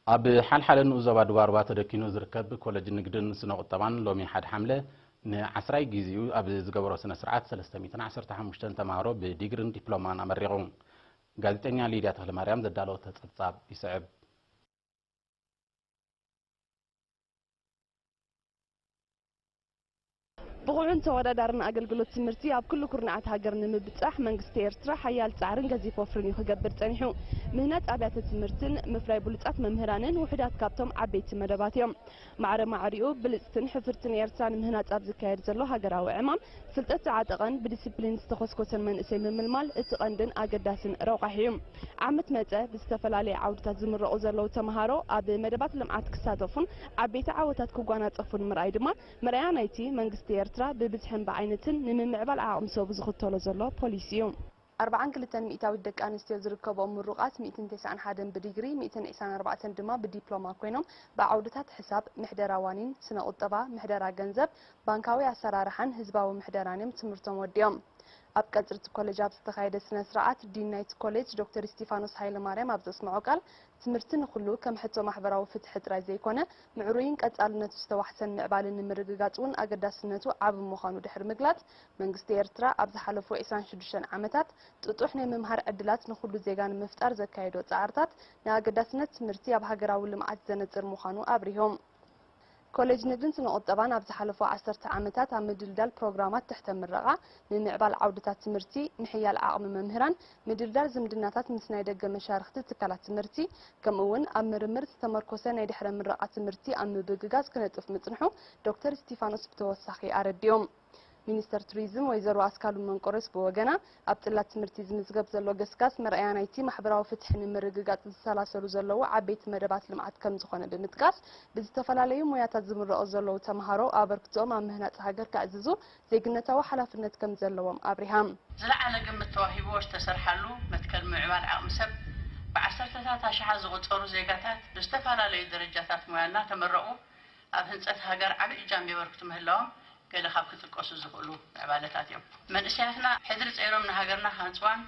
ኣብ ሓልሓለ ንኡስ ዞባ ዱባሩባ ተደኪኑ ዝርከብ ኮለጅ ንግድን ስነ ቁጠባን ሎሚ ሓደ ሓምለ ንዓስራይ ጊዜኡ ኣብ ዝገበሮ ስነ ስርዓት ሰለስተ ሚእትን ዓሰርተ ሓሙሽተን ተምሃሮ ብዲግሪን ዲፕሎማን ኣመሪቑ። ጋዜጠኛ ሊድያ ተኽለማርያም ዘዳለወቶ ጸብጻብ ይስዕብ። ብቑዕን ተወዳዳርን ኣገልግሎት ትምህርቲ ኣብ ኩሉ ኩርናዓት ሃገር ንምብጻሕ መንግስቲ ኤርትራ ሓያል ጻዕርን ገዚፍ ወፍርን እዩ ክገብር ጸኒሑ። ምህናጽ ኣብያተ ትምህርትን ምፍራይ ብሉጻት መምህራንን ውሑዳት ካብቶም ዓበይቲ መደባት እዮም። ማዕረ ማዕሪኡ ብልጽትን ሕፍርትን ኤርትራ ንምህናጽ ኣብ ዝካየድ ዘሎ ሃገራዊ ዕማም፣ ፍልጠት ዝዓጠቐን ብዲሲፕሊን ዝተኾስኮሰን መንእሰይ ምምልማል እቲ ቀንድን ኣገዳስን ረቋሒ እዩ። ዓመት መጸ ብዝተፈላለየ ዓውድታት ዝምረቑ ዘለዉ ተምሃሮ ኣብ መደባት ልምዓት ክሳተፉን ዓበይቲ ዓወታት ክጓናጸፉን ምርኣይ ድማ መርኣያ ናይቲ መንግስቲ ኤርትራ ብብዝሕን ብዓይነትን ንምምዕባል ዓቕሚ ሰቡ ዝኽተሎ ዘሎ ፖሊሲ እዩ። ኣርብዓን ክልተን ሚእታዊት ደቂ ኣንስትዮ ዝርከብኦም ምሩቓት፣ ሚእትን ተስዓን ሓደን ብዲግሪ፣ ሚእትን ዕስራን ኣርባዕተን ድማ ብዲፕሎማ ኮይኖም፣ ብዓውድታት ሕሳብ፣ ምሕደራ ዋኒን፣ ስነ ቁጠባ፣ ምሕደራ ገንዘብ፣ ባንካዊ ኣሰራርሓን ህዝባዊ ምሕደራን እዮም ትምህርቶም ወዲኦም። ኣብ ቀጽሪ እቲ ኮሌጅ ኣብ ዝተኻየደ ስነ ስርዓት፣ ዲን ናይቲ ኮሌጅ ዶክተር እስቲፋኖስ ሃይለማርያም ኣብ ዘስምዖ ቃል፣ ትምህርቲ ንኹሉ ከም ሕቶ ማሕበራዊ ፍትሒ ጥራይ ዘይኮነ፣ ምዕሩይን ቀጻልነቱ ዝተዋሕሰን ምዕባለ ንምርግጋጽ እውን ኣገዳስነቱ ዓቢ ምዃኑ ድሕሪ ምግላጽ፣ መንግስቲ ኤርትራ ኣብ ዝሓለፉ ዕስራን ሽዱሽተን ዓመታት ጥጡሕ ናይ ምምሃር ዕድላት ንኹሉ ዜጋ ንምፍጣር ዘካየዶ ጻዕርታት፣ ንኣገዳስነት ትምህርቲ ኣብ ሃገራዊ ልምዓት ዘነጽር ምዃኑ ኣብሪሆም። ኮሌጅ ንግድን ስነ ቁጠባን ኣብ ዝሓለፉ ዓሰርተ ዓመታት ኣብ ምድልዳል ፕሮግራማት ትሕተ ምረቓ፣ ንምምዕባል ዓውድታት ትምህርቲ፣ ምሕያል ዓቕሚ መምህራን፣ ምድልዳል ዝምድናታት ምስ ናይ ደገ መሻርኽቲ ትካላት ትምህርቲ፣ ከምኡ እውን ኣብ ምርምር ዝተመርኮሰ ናይ ድሕረ ምረቓ ትምህርቲ ኣብ ምብግጋዝ ክነጥፍ ምጽንሑ ዶክተር እስቲፋኖስ ብተወሳኺ ኣረዲኦም። ሚኒስተር ቱሪዝም ወይዘሮ ኣስካሉ መንቆሬስ ብወገና፣ ኣብ ጽላት ትምህርቲ ዝምዝገብ ዘሎ ገስጋስ መርኣያ ናይቲ ማሕበራዊ ፍትሒ ንምርግጋጽ ዝሰላሰሉ ዘለዉ ዓበይቲ መደባት ልምዓት ከም ዝኾነ ብምጥቃስ፣ ብዝተፈላለዩ ሞያታት ዝምረቑ ዘለዉ ተምሃሮ ኣበርክትኦም ኣብ ምህናጽ ሃገር ከዕዝዙ ዜግነታዊ ሓላፍነት ከም ዘለዎም ኣብሪሃ። ዝለዓለ ግምት ተዋሂብዎ ዝተሰርሓሉ መትከል ምምዕባል ዓቕሚ ሰብ፣ ብዓሰርተታት ኣሽሓት ዝቑጸሩ ዜጋታት ብዝተፈላለዩ ደረጃታት ሞያ እናተመረቑ፣ ኣብ ህንጸት ሃገር ዓቢ እጃም የበርክቱ ምህላዎም ገለ ካብ ክጥቀሱ ዝኽእሉ ምዕባለታት እዮም። መንእሰያትና ሕድሪ ጸይሮም ንሃገርና ክሃንጽዋን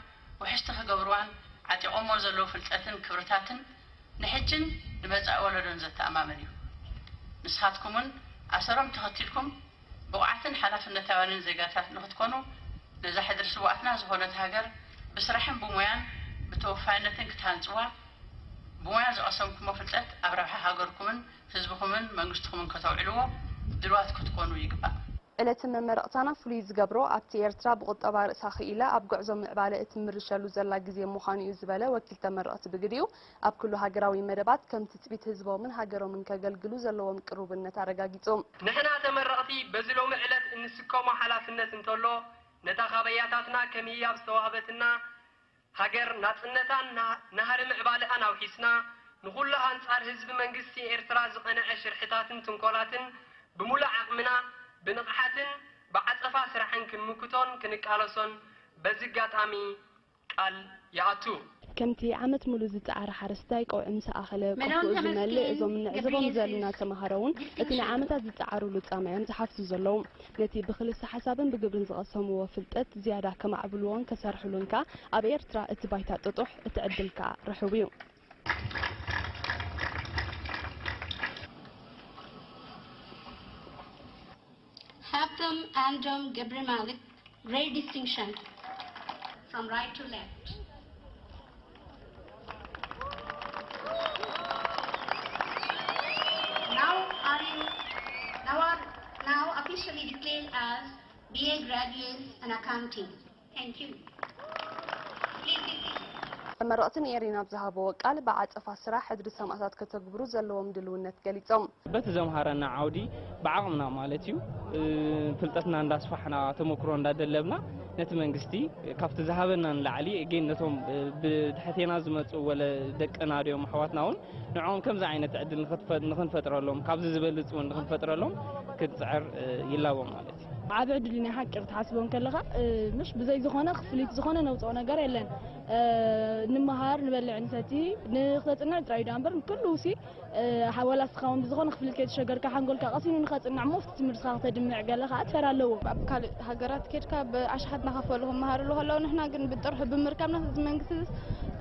ውሕስቲ ክገብርዋን ዓጢቖሞ ዘለዉ ፍልጠትን ክብርታትን ንሕጅን ንመጻኢ ወለዶን ዘተኣማምን እዩ። ንስኻትኩምውን ኣሰሮም ተኸቲልኩም ብቑዓትን ሓላፍነታውያንን ዜጋታት ንኽትኮኑ፣ ነዛ ሕድሪ ስውኣትና ዝኾነት ሃገር ብስራሕን ብሞያን ብተወፋይነትን ክትሃንጽዋ፣ ብሞያ ዝቐሰምኩሞ ፍልጠት ኣብ ረብሓ ሃገርኩምን ህዝብኹምን መንግስትኹምን ከተውዕልዎ ድልዋት ክትኮኑ ይግባእ። ዕለተ መመረቕታና ፍሉይ ዝገብሮ፣ ኣብቲ ኤርትራ ብቁጠባ ርእሳ ክኢላ ኣብ ጉዕዞ ምዕባለ እትምርሸሉ ዘላ ግዜ ምዃኑ እዩ ዝበለ ወኪል ተመረቕቲ ብግዲኡ፣ ኣብ ኩሉ ሃገራዊ መደባት ከም ትጽቢት ህዝቦምን ሃገሮምን ከገልግሉ ዘለዎም ቅሩብነት ኣረጋጊጹ። ንሕና ተመረቕቲ በዚ ሎሚ ዕለት እንስከሞ ሓላፍነት እንተሎ፣ ነታ ካብ ኣያታትና ከም ህያብ ዝተዋህበትና ሃገር ናጽነታን ና-፣ ናህሪ ምዕባለኣን ኣውሒስና፣ ንኹሉ ኣንጻር ህዝቢ መንግስቲ ኤርትራ ዝቐንዐ ሽርሕታትን ትንኮላትን ብምሉእ ዓቕምና፣ ብንቕሓትን ብዓጸፋ ስራሕን ክንምክቶን ክንቃለሶን በዚ ኣጋጣሚ ቃል ይኣቱ። ከምቲ ዓመት ሙሉእ ዝጸዓረ ሓረስታይ ቀውዒ ምስ ኣኸለ ቀፎኡ ዝመልእ፣ እዞም እንዕዘቦም ዘለና ተምሃሮ እውን እቲ ንዓመታት ዝጸዓሩሉ ጻማ እዮም ዝሓፍሱ ዘለዉ። ነቲ ብክልሰ ሓሳብን ብግብርን ዝቐሰምዎ ፍልጠት ዝያዳ ከማዕብልዎን ከሰርሕሉን ከኣ ኣብ ኤርትራ እቲ ባይታ ጥጡሕ፣ እቲ ዕድል ከኣ ርሑው እዩ። Haftam Andom Gebrimalik, great distinction. From right to left. Now are you now are now officially declared as B A graduates in accounting. Thank you. Please be seated. ተመረቕቲ ንኤሪና ኣብ ዝሃብዎ ቃል፣ ብዓጸፋ ስራሕ ሕድሪ ሰማእታት ከተግብሩ ዘለዎም ድልውነት ገሊጾም። በቲ ዘምሃረና ዓውዲ ብዓቕምና ማለት እዩ፣ እ፣ ፍልጠትና እንዳስፋሕና፣ ተመክሮ እንዳደለብና፣ ነቲ መንግስቲ ካብቲ ዝሃበና ንላዕሊ፣ ግን ነቶም፣ እ፣ ብድሕቴና ዝመጹ ወለ ደቅና ድዮም ኣሕዋትና እውን ንዕኦም ከምዚ ዓይነት ዕድል ንኽትፈ-፣ ንኽንፈጥረሎም፣ ካብዚ ዝበልጽ እውን ንኽንፈጥረሎም ክትጽዕር፣ እ፣ ይላቦ ማለት እዩ። ዓቢ ዕድል እዩ ናይ ሓቂ ክትሓስቦ እንከለኻ፣ እ፣ ምሽ ብዘይ ዝኾነ ክፍሊት ዝኾነ ነውጽኦ ነገር የለን። እ፣ ንምሃር፣ ንበልዕ፣ ንሰቲ፣ ንኽተጽንዕ ጥራይ ዳ እምበር፣ ንኩሉ ሲ፣ እ፣ ሓወላ እስኻ እውን ብዝኾነ ክፍሊት ከይተሸገርካ፣ ሓንጎልካ ቀሲኑ ንኸጽንዕ እሞ፣ ኣብቲ ትምህርትኻ ከተድምዕ ገለ ከኣ ትፈር ኣለዎ። ኣብ ካልእ ሃገራት ኬድካ ብኣሽሓት እናኸፈሉ ክመሃርሉ ከለዉ፣ ንሕና ግን ብጥርሑ ብምርካብና፣ እዚ መንግስቲ እዚ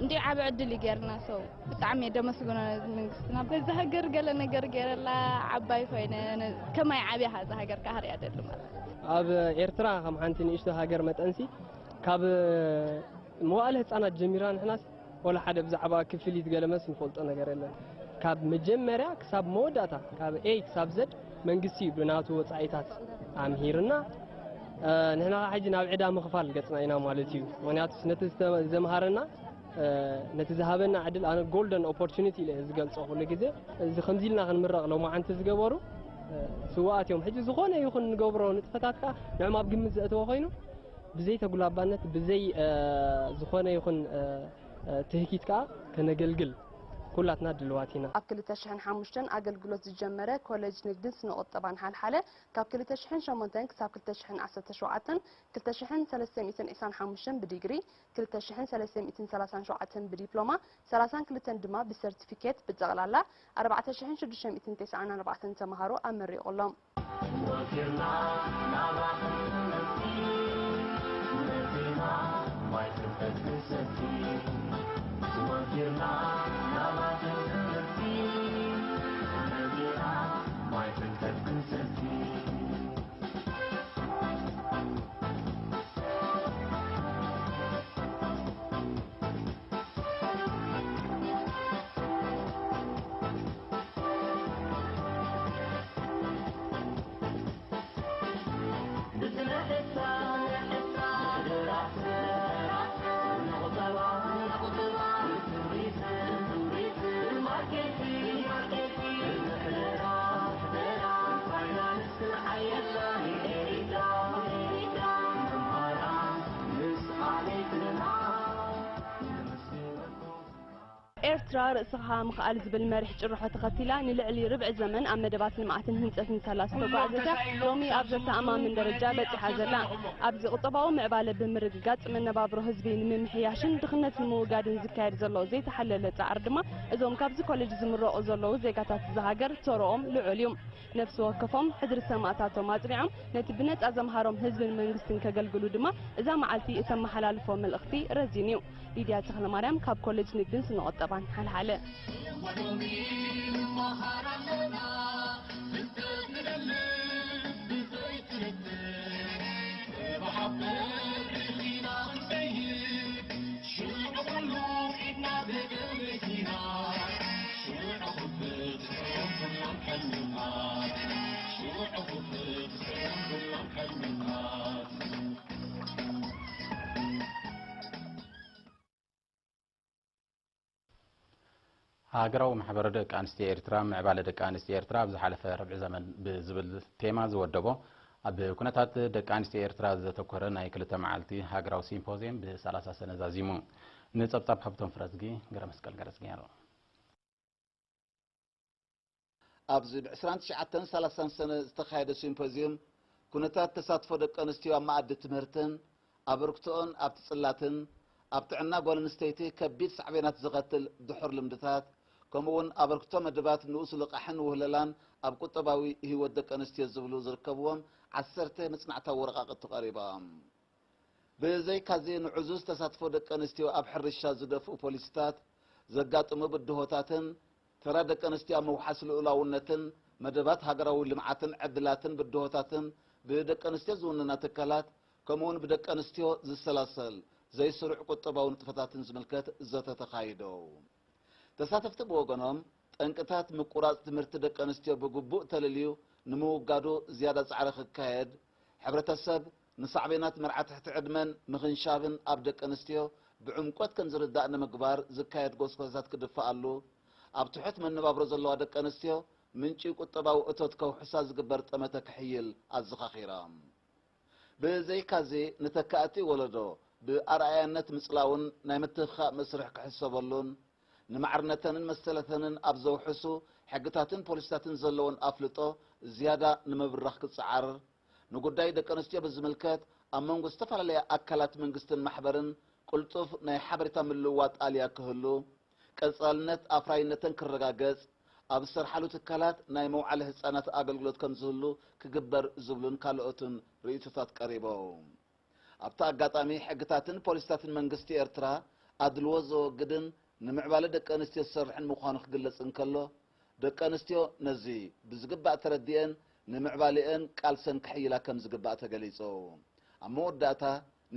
እንዲ ዓቢ ዕድል እዩ ገይርና። ሰው ብጣዕሚ እየ ደመስግኖ ነዚ መንግስትና። በዛ ሃገር ገለ ነገር ገይረላ ዓባይ ኮይነ፣ ነ-፣ ከማይ ዓብያ እዛ ሃገር ከኣ ክሪኣ ደሊ ማለት እዩ። ኣብ ኤርትራ ከም ሓንቲ ንእሽቶ ሃገር መጠንሲ፣ ካብ መዋእለ ህጻናት ጀሚርና ንሕናስ ወላ ሓደ ብዛዕባ ክፍሊት ገለ መስ ንፈልጦ ነገር የለን። ካብ መጀመርያ ክሳብ መወዳእታ፣ ካብ ኤ ክሳብ ዘድ መንግስቲ እዩ ብናቱ ወጻኢታት ኣምሂርና። እ፣ ንሕና ኸዓ ሕጂ ናብ ዕዳ ምኽፋል ገጽና ኢና ማለት እዩ። ምኽንያቱስ ነቲ ዝተ-፣ ዘምሃረና፣ እ፣ ነቲ ዝሃበና ዕድል ኣነ ጎልደን ኦፖርቹኒቲ ኢለ እየ ዝገልጾ ኩሉ ግዜ። እዚ ከምዚ ኢልና ክንምረቕ ሎማዓንቲ ዝገበሩ፣ እ፣ ስውኣት እዮም። ሕጂ ዝኾነ ይኹን ንገብሮ ንጥፈታት ከኣ ንዕም ኣብ ግምት ዘእተወ ኮይኑ ብዘይ ተጉላባነት፣ ብዘይ፣ እ፣ ዝኾነ ይኹን፣ እ፣ እ፣ ትህኪት ከኣ ከነገልግል ኩላትና ድልዋት ኢና። ኣብ ክልተ ሽሕን ሓሙሽተን ኣገልግሎት ዝጀመረ ኮሌጅ ንግድን ስነ ቁጠባን ሓልሓለ፣ ካብ ክልተ ሽሕን ሸሞንተን ክሳብ ክልተ ሽሕን ዓሰርተ ሸውዓተን፣ ክልተ ሽሕን ሰለስተ ሚእትን ዕስራን ሓሙሽተን ብዲግሪ፣ ክልተ ሽሕን ሰለስተ ሚእትን ሰላሳን ሸውዓተን ብዲፕሎማ፣ ሰላሳን ክልተን ድማ ብሰርቲፊኬት፣ ብጠቕላላ ኣርባዕተ ሽሕን ሽዱሽተ ሚእትን ተስዓን ኣርባዕተን ተምሃሮ ኣመሪቑሎም። ወፊርና ናባኽን ትምህርቲ መጺና፣ ማይ ፍልጠት ክንሰቲ። ወፊርና ናባኽን ትምህርቲ መጺና፣ ማይ ፍልጠት ክንሰቲ። ኤርትራ ርእስኻ ምኽኣል ዝብል መሪሕ ጭርሖ ተኸቲላ ንልዕሊ ርብዒ ዘመን ኣብ መደባት ልምዓትን ህንጸትን ሳላ ዝተጓዕዘት እያ ሎሚ ኣብ ዘተኣማምን ደረጃ በጺሓ ዘላ። ኣብዚ ቁጠባዊ ምዕባለ ብምርግጋጽ መነባብሮ ህዝቢ ንምምሕያሽን ድኽነት ንምውጋድን ዝካየድ ዘሎ ዘይተሓለለ ጻዕሪ ድማ እዞም ካብዚ ኮሌጅ ዝምረቑ ዘለዉ ዜጋታት እዛ ሃገር ተረኦም ልዑል እዩ። ነፍሲ ወከፎም ሕድሪ ሰማእታቶም ኣጽኒዖም ነቲ ብነጻ ዘምሃሮም ህዝብን መንግስትን ከገልግሉ ድማ እዛ መዓልቲ እተመሓላልፎ መልእኽቲ ረዚን እዩ። ሊድያ ተኽለማርያም ካብ ኮሌጅ ንግድን ስነ ቁጠባን ሓልሓለ። ሃገራዊ ማሕበር ደቂ ኣንስትዮ ኤርትራ፣ ምዕባለ ደቂ ኣንስትዮ ኤርትራ ኣብ ዝሓለፈ ርብዒ ዘመን ብዝብል ቴማ ዝወደቦ፣ ኣብ ኩነታት ደቂ ኣንስትዮ ኤርትራ ዘተኮረ ናይ ክልተ መዓልቲ ሃገራዊ ሲምፖዝየም ብ ሰላሳ ሰነ ዛዚሙ። ንጸብጻብ ሃብቶም ፍረዝጊ፣ ገረመስቀል ገረዝጊ ኣሎ። ኣብዚ ብ ዕስራን ትሽዓተን ሰላሳን ሰነ ዝተኻየደ ሲምፖዝየም፣ ኩነታት ተሳትፎ ደቂ ኣንስትዮ ኣብ መኣዲ ትምህርትን፣ ኣበርክቶኦን ኣብቲ ጽላትን፣ ኣብ ጥዕና ጓል ኣንስተይቲ ከቢድ ሳዕቤናት ዘኸትል ድሑር ልምድታት፣ ከምኡ እውን ኣበርክቶ መደባት ንኡስ ልቓሕን ውህለላን ኣብ ቁጠባዊ ህይወት ደቂ ኣንስትዮ ዝብሉ ዝርከብዎም ዓሰርተ መጽናዕታዊ ወረቓቕቲ ቀሪቦም። ብዘይካዚ ንዕዙዝ ተሳትፎ ደቂ ኣንስትዮ ኣብ ሕርሻ ዝደፍኡ ፖሊሲታት፣ ዘጋጥሙ ብድሆታትን ተራ ደቂ ኣንስትዮ ኣብ ምውሓስ ልኡላውነትን መደባት ሃገራዊ ልምዓትን ዕድላትን ብድሆታትን ብደቂ ኣንስትዮ ዝውንና ትካላት ከምኡውን ብደቂ ኣንስትዮ ዝሰላሰል ዘይስሩዕ ቁጠባዊ ንጥፈታትን ዝምልከት ዘተ ተኻይዶ። ተሳተፍቲ ብወገኖም፣ ጠንቅታት ምቁራጽ ትምህርቲ ደቂ ኣንስትዮ ብግቡእ ተለልዩ ንምውጋዱ ዝያዳ ጻዕሪ ክካየድ፣ ሕብረተሰብ ንሳዕቤናት መርዓ ትሕቲ ዕድመን ምኽንሻብን ኣብ ደቂ ኣንስትዮ ብዕምቆት ከም ዝርዳእ ንምግባር ዝካየድ ጎስጓሳት ክድፈኣሉ፣ ኣብ ትሑት መነባብሮ ዘለዋ ደቂ ኣንስትዮ ምንጪ ቁጠባዊ እቶት ከውሕሳ ዝግበር ጠመተ ክሕይል ኣዘኻኺሮም። ብዘይካዚ፣ ንተካእቲ ወለዶ ብኣርኣያነት ምጽላውን ናይ ምትኽኻእ መስርሕ ክሕሰበሉን፣ ንማዕርነተንን መሰለተንን ኣብ ዘውሕሱ ሕግታትን ፖሊሲታትን ዘለወን ኣፍልጦ ዝያዳ ንምብራኽ ክጸዓር፣ ንጉዳይ ደቂ ኣንስትዮ ብዝምልከት ኣብ መንጎ ዝተፈላለያ ኣካላት መንግስትን ማሕበርን ቅልጡፍ ናይ ሓበሬታ ምልውዋጥ ኣልያ ክህሉ፣ ቀጻልነት ኣፍራይነተን ክረጋገጽ፣ ኣብ ዝሰርሓሉ ትካላት ናይ መውዓሊ ህጻናት ኣገልግሎት ከም ዝህሉ ክግበር ዝብሉን ካልኦትን ርእይቶታት ቀሪቦም። ኣብቲ ኣጋጣሚ ሕግታትን ፖሊሲታትን መንግስቲ ኤርትራ ኣድልዎ ዘወግድን ንምዕባለ ደቂ ኣንስትዮ ዝሰርሕን ምዃኑ ክግለጽ እንከሎ፣ ደቂ ኣንስትዮ ነዚ ብዝግባእ ተረዲኤን ንምዕባሌአን ቃልሰን ክሕይላ ከም ዝግባእ ተገሊጹ። ኣብ መወዳእታ፣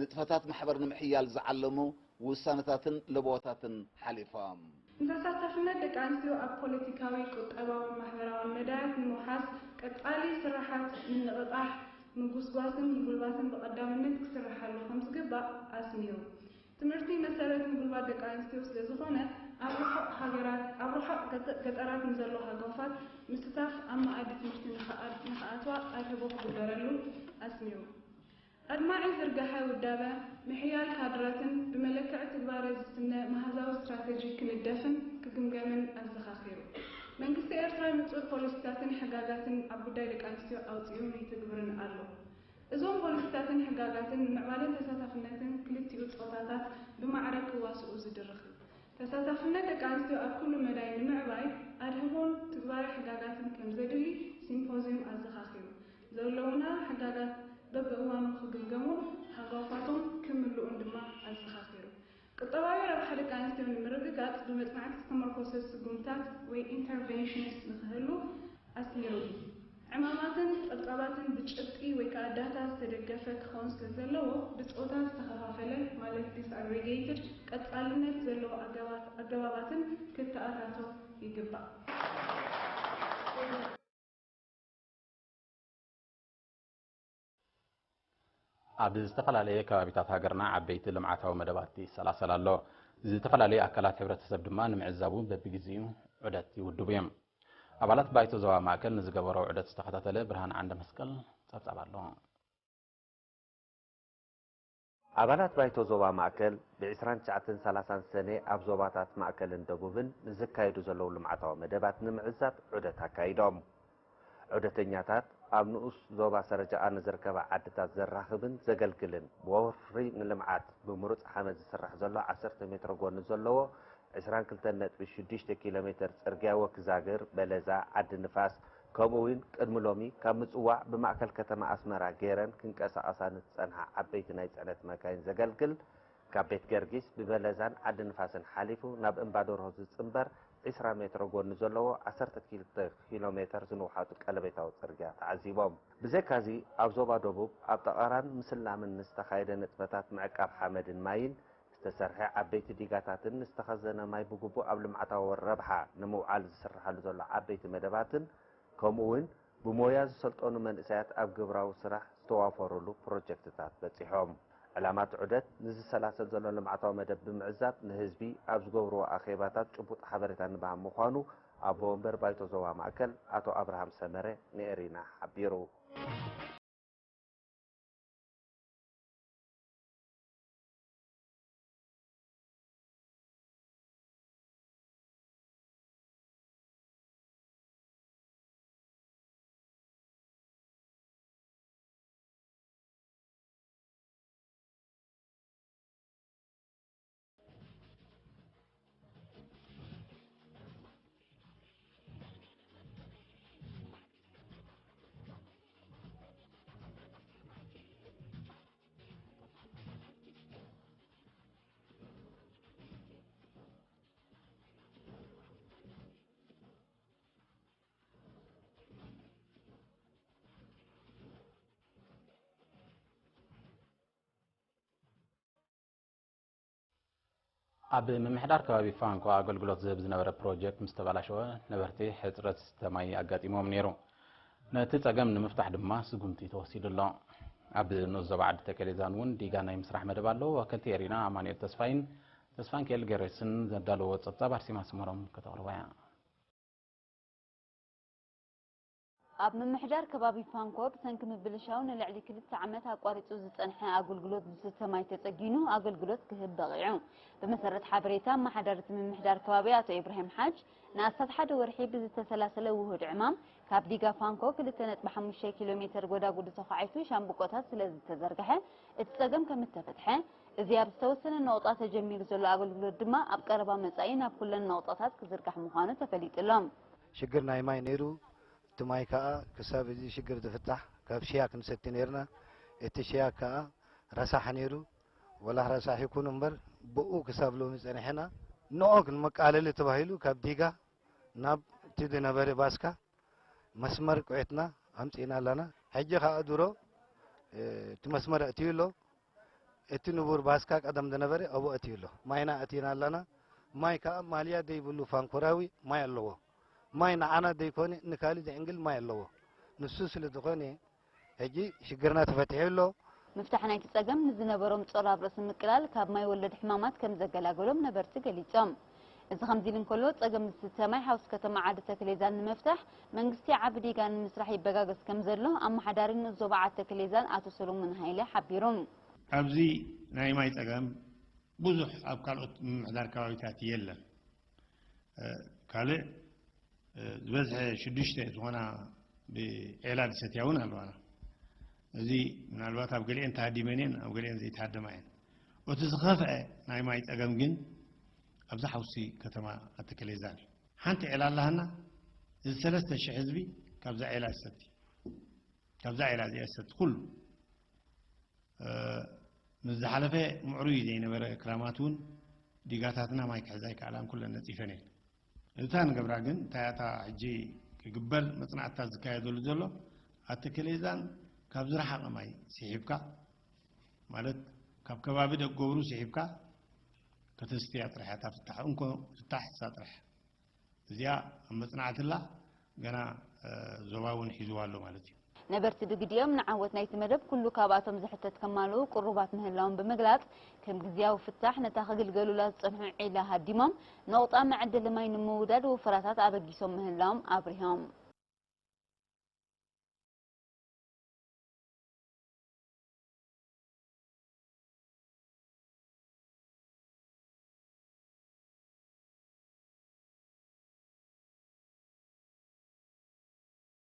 ንጥፈታት ማሕበር ንምሕያል ዝዓለሙ ውሳነታትን ለበዋታትን ሓሊፎም። ንተሳታፍነት ደቂ ኣንስትዮ ኣብ ፖለቲካዊ፣ ቁጠባውን ማሕበራውን መዳያት ንምውሓስ ቀጻሊ ስራሓት ምንቕቓሕ፣ ምጉስጓስን ምጉልባትን ብቐዳምነት ክስርሓሉ ከም ዝግባእ ኣስሚሩ። ትምህርቲ መሰረት ምጉልባት ደቂ ኣንስትዮ ስለ ዝኾነ፣ ኣብ ርሑቕ ሃገራት፣ ኣብ ርሑቕ ገጠ-፣ ገጠራት ንዘለዋ ሃጓፋት ምስታፍ ኣብ መኣዲ ትምህርቲ ንኽኣ-፣ ንኽኣትዋ ኣድህቦ ክግበረሉ ኣስሚሩ። ኣድማዒ ዝርጋሐ ውዳበ፣ ምሕያል ካድራትን ብመለክዒ ትግባረ ዝስነ መሃዛዊ ስትራተጂ ክንደፍን ክግምገምን ኣዘኻኺሩ። መንግስቲ ኤርትራ ንጹር ፖሊሲታትን ሕጋጋትን ኣብ ጉዳይ ደቂ ኣንስትዮ ኣውጺኡን ይትግብርን ኣሎ። እዞም ፖሊሲታትን ሕጋጋትን ንምዕባለን ተሳታፍነትን ክልቲኡ ጾታታት ብማዕረ ክዋስኡ ዝድርኽ እዩ። ተሳታፍነት ደቂ ኣንስትዮ ኣብ ኩሉ መዳይ ንምዕባይ ኣድህቦን ትግባረ ሕጋጋትን ከም ዘድሊ ሲምፖዝዩም ኣዘኻኺሩ። ዘለዉና ሕጋጋት በብእዋኑ ክግምገሙን ሃጓፋቶም ክምልኡን ድማ ኣዘኻኺሩ። ቁጠባዊ ረብሓ ደቂ ኣንስትዮ ንምርግጋጽ ብመጽናዕቲ ዝተመርኮሰ ስጉምታት ወይ ኢንተርቬንሽንስ ንኽህሉ ኣስሚሩ እዩ። ዕማማትን ጸብጻባትን ብጭብጢ ወይ ከኣ ዳታ ዝተደገፈ ክኸውን ስለ ዘለዎ፣ ብጾታ ዝተኸፋፈለ ማለት ዲስኣግሪጌትድ ቀጻልነት ዘለዎ ኣገባት-፣ ኣገባባትን ክተኣታቶ ይግባእ። ኣብ ዝተፈላለየ ከባቢታት ሃገርና ዓበይቲ ልምዓታዊ መደባት ይሰላሰል ኣሎ። ዝተፈላለዩ ኣካላት ሕብረተሰብ ድማ ንምዕዛቡ በብግዜኡ ዑደት ይውድቡ እዮም። ኣባላት ባይቶ ዞባ ማእከል ንዝገበሮ ዑደት ዝተኸታተለ ብርሃን ዓንደመስቀል ጸብጻብ ኣሎ። ኣባላት ባይቶ ዞባ ማእከል ብ ዕስራን ትሽዓተን ሰላሳን ሰነ ኣብ ዞባታት ማእከልን ደቡብን ንዝካየዱ ዘለዉ ልምዓታዊ መደባት ንምዕዛብ ዑደት ኣካይዶም። ዑደተኛታት ኣብ ንኡስ ዞባ ሰረጃኣ ንዝርከባ ዓድታት ዘራኽብን ዘገልግልን ብወፍሪ ንልምዓት ብምሩጽ ሓመድ ዝስራሕ ዘሎ ዓሰርተ ሜትሮ ጎኒ ዘለዎ ዕስራን ክልተን ነጥቢ ሽዱሽተ ኪሎ ሜተር ጽርግያ ወኪዛግር፣ በለዛ፣ ዓዲ ንፋስ ከምኡ እውን ቅድሚ ሎሚ ካብ ምጽዋዕ ብማእከል ከተማ ኣስመራ ገይረን ክንቀሳቐሳ ንዝጸንሓ ዓበይቲ ናይ ጽዕነት መካይን ዘገልግል ካብ ቤት ገርጊስ ብበለዛን ዓዲ ንፋስን ሓሊፉ ናብ እምባ ደርሆ ዝጽንበር ዕስራ ሜትሮ ጎኒ ዘለዎ ዓሰርተ ክልተ ኪሎ ሜተር ዝንውሓቱ ቀለቤታዊ ጽርግያ ተዓዚቦም። ብዘይካዚ ኣብ ዞባ ደቡብ ኣብ ጠቐራን ምስላምን ንዝተኻየደ ንጥፈታት ምዕቃብ ሓመድን ማይን ዝተሰርሐ ዓበይቲ ዲጋታትን ንዝተኸዘነ ማይ ብግቡእ ኣብ ልምዓታዊ ረብሓ ንምውዓል ዝስርሓሉ ዘሎ ዓበይቲ መደባትን ከምኡ እውን ብሞያ ዝሰልጠኑ መንእሰያት ኣብ ግብራዊ ስራሕ ዝተዋፈሩሉ ፕሮጀክትታት በጺሖም። ዕላማ እቲ ዑደት ንዝሰላሰል ዘሎ ልምዓታዊ መደብ ብምዕዛብ ንህዝቢ ኣብ ዝገብርዎ ኣኼባታት ጭቡጥ ሓበሬታ ንምሃብ ምዃኑ ኣቦ ወንበር ባይቶ ዞባ ማእከል ኣቶ ኣብርሃም ሰመረ ንኤሪና ሓቢሩ። ኣብ ምምሕዳር ከባቢ ፋንኮ ኣገልግሎት ዝህብ ዝነበረ ፕሮጀክት ምስ ተባላሸወ ነበርቲ ሕፅረት ዝስተ ማይ ኣጋጢሞም ነይሩ። ነቲ ፀገም ንምፍታሕ ድማ ስጉምቲ ተወሲዱ ኣሎ። ኣብ ንኡስ ዞባ ዓዲ ተከሌዛን እውን ዲጋ ናይ ምስራሕ መደብ ኣሎ። ወከልቲ ኤሪና ኣማኑኤል ተስፋይን ተስፋንኪኤል ጌሬስን ዘዳለዎ ፀብፃብ ኣርሴማ ስመሮም ከተቕርቦ እያ። ኣብ ምምሕዳር ከባቢ ፋንኮ ብሰንኪ ምብልሻው ንልዕሊ ክልተ ዓመት ኣቋሪጹ ዝጸንሐ ኣገልግሎት ዝስተ ማይ ተጸጊኑ ኣገልግሎት ክህብ በቒዑ። ብመሰረት ሓበሬታ ኣመሓዳሪ እቲ ምምሕዳር ከባቢ ኣቶ ኢብራሂም ሓጅ፣ ንኣስታት ሓደ ወርሒ ብዝተሰላሰለ ውሁድ ዕማም ካብ ዲጋ ፋንኮ ክልተ ነጥቢ ሓሙሽተ ኪሎ ሜተር ጎዳጉዲ ተዃዒቱ ሻምብቆታት ስለ ዝተዘርግሐ እቲ ጸገም ከም እተፈትሐ፣ እዚ ኣብ ዝተወሰነ ነቑጣ ተጀሚሩ ዘሎ ኣገልግሎት ድማ ኣብ ቀረባ መጻኢ ናብ ኩለን ነቑጣታት ክዝርጋሕ ምዃኑ ተፈሊጡ ኣሎ። ሽግር ናይ ማይ ነይሩ። እቲ ማይ ከዓ ክሳብ እዚ ሽግር ዝፍታሕ ካብ ሽያ ክንሰቲ ነይርና። እቲ ሽያ ከዓ ረሳሕ ነይሩ። ወላ ረሳሕ ይኩን እምበር ብኡ ክሳብ ሎሚ ጸኒሕና። ንኦ ክንመቃለሊ ተባሂሉ ካብ ዲጋ ናብ እቲ ዝነበረ ባስካ መስመር ቁዒትና ኣምጺእና ኣለና። ሕጂ ከዓ ድሮ እቲ መስመር ኣእትዩ ኣሎ። እቲ ንቡር ባስካ ቀደም ዝነበረ ኣብኡ ኣእትዩ ኣሎ። ማይና ኣእቲና ኣለና። ማይ ከዓ ማልያ ዘይብሉ ፋንኮራዊ ማይ ኣለዎ። ማይ ንዓና ዘይኮነ ንካሊ ዝዕንግል ማይ ኣለዎ። ንሱ ስለ ዝኾነ ሕጂ ሽግርና ተፈቲሑ ኣሎ። ምፍታሕ ናይቲ ጸገም ንዝነበሮም ጾር ኣብ ርእሲ ምቅላል ካብ ማይ ወለድ ሕማማት ከም ዘገላገሎም ነበርቲ ገሊጾም። እዚ ከምዚ ኢሉ እንከሎ፣ ጸገም ዝስተ ማይ ሓውሲ ከተማ ዓዲ ተክሌዛን ንምፍታሕ መንግስቲ ዓቢ ዲጋ ንምስራሕ ይበጋገስ ከም ዘሎ ኣመሓዳሪ ንኡስ ዞባ ዓዲ ተክሌዛን ኣቶ ሰሎሞን ሃይለ ሓቢሩ። ኣብዚ ናይ ማይ ጸገም ብዙሕ ኣብ ካልኦት ምምሕዳር ከባቢታት የለን። ካልእ ዝበዝሐ ሽዱሽተ ዝኾና ብዔላ ዝሰትያ እውን ኣለዋና። እዚ ምናልባት ኣብ ገሊአን ተሃዲመን እየን፣ ኣብ ገሊአን ዘይተሃደማ እየን። እቲ ዝኸፍአ ናይ ማይ ጸገም ግን ኣብዚ ሓውሲ ከተማ ኣተከሌዛን እዩ። ሓንቲ ዔላ ኣላሃና፣ እዚ ሰለስተ ሽሕ ህዝቢ ካብዛ ዔላ ዝሰቲ፣ ካብዛ ዔላ እዚኣ ዝሰቲ ኩሉ። ምስ ዝሓለፈ ምዕሩይ ዘይነበረ ክራማት እውን ዲጋታትና ማይ ክሕዛ ኣይከኣላን፣ ኩለን ነጺፈን እየን። እታ ንገብራ ግን እንታይ እታ ሕጂ ክግበር መጽናዕትታት ዝካየደሉ ዘሎ፣ ኣተከሌዛን ካብ ዝረሓቐ ማይ ስሒብካ፣ ማለት ካብ ከባቢ ደገብሩ ስሒብካ ከተስትያ ጥራሕ እያ እታ ፍታሕ፣ እንኮ ፍታሕ እሳ ጥራሕ። እዚኣ ኣብ መጽናዕቲ ኣላ፣ ገና ዞባ እውን ሒዝዋ ኣሎ ማለት እዩ። ነበርቲ ብግዲኦም ንዓወት ናይቲ መደብ ኩሉ ካብኣቶም ዝሕተት ከማልኡ ቅሩባት ምህላዎም ብምግላጽ፣ ከም ግዝያዊ ፍታሕ ነታ ክግልገሉላ ዝጸንሑ ዒላ ሃዲሞም ነቑጣ መዐደሊ ማይ ንምውዳድ ወፈራታት ኣበጊሶም ምህላዎም ኣብሪሆም።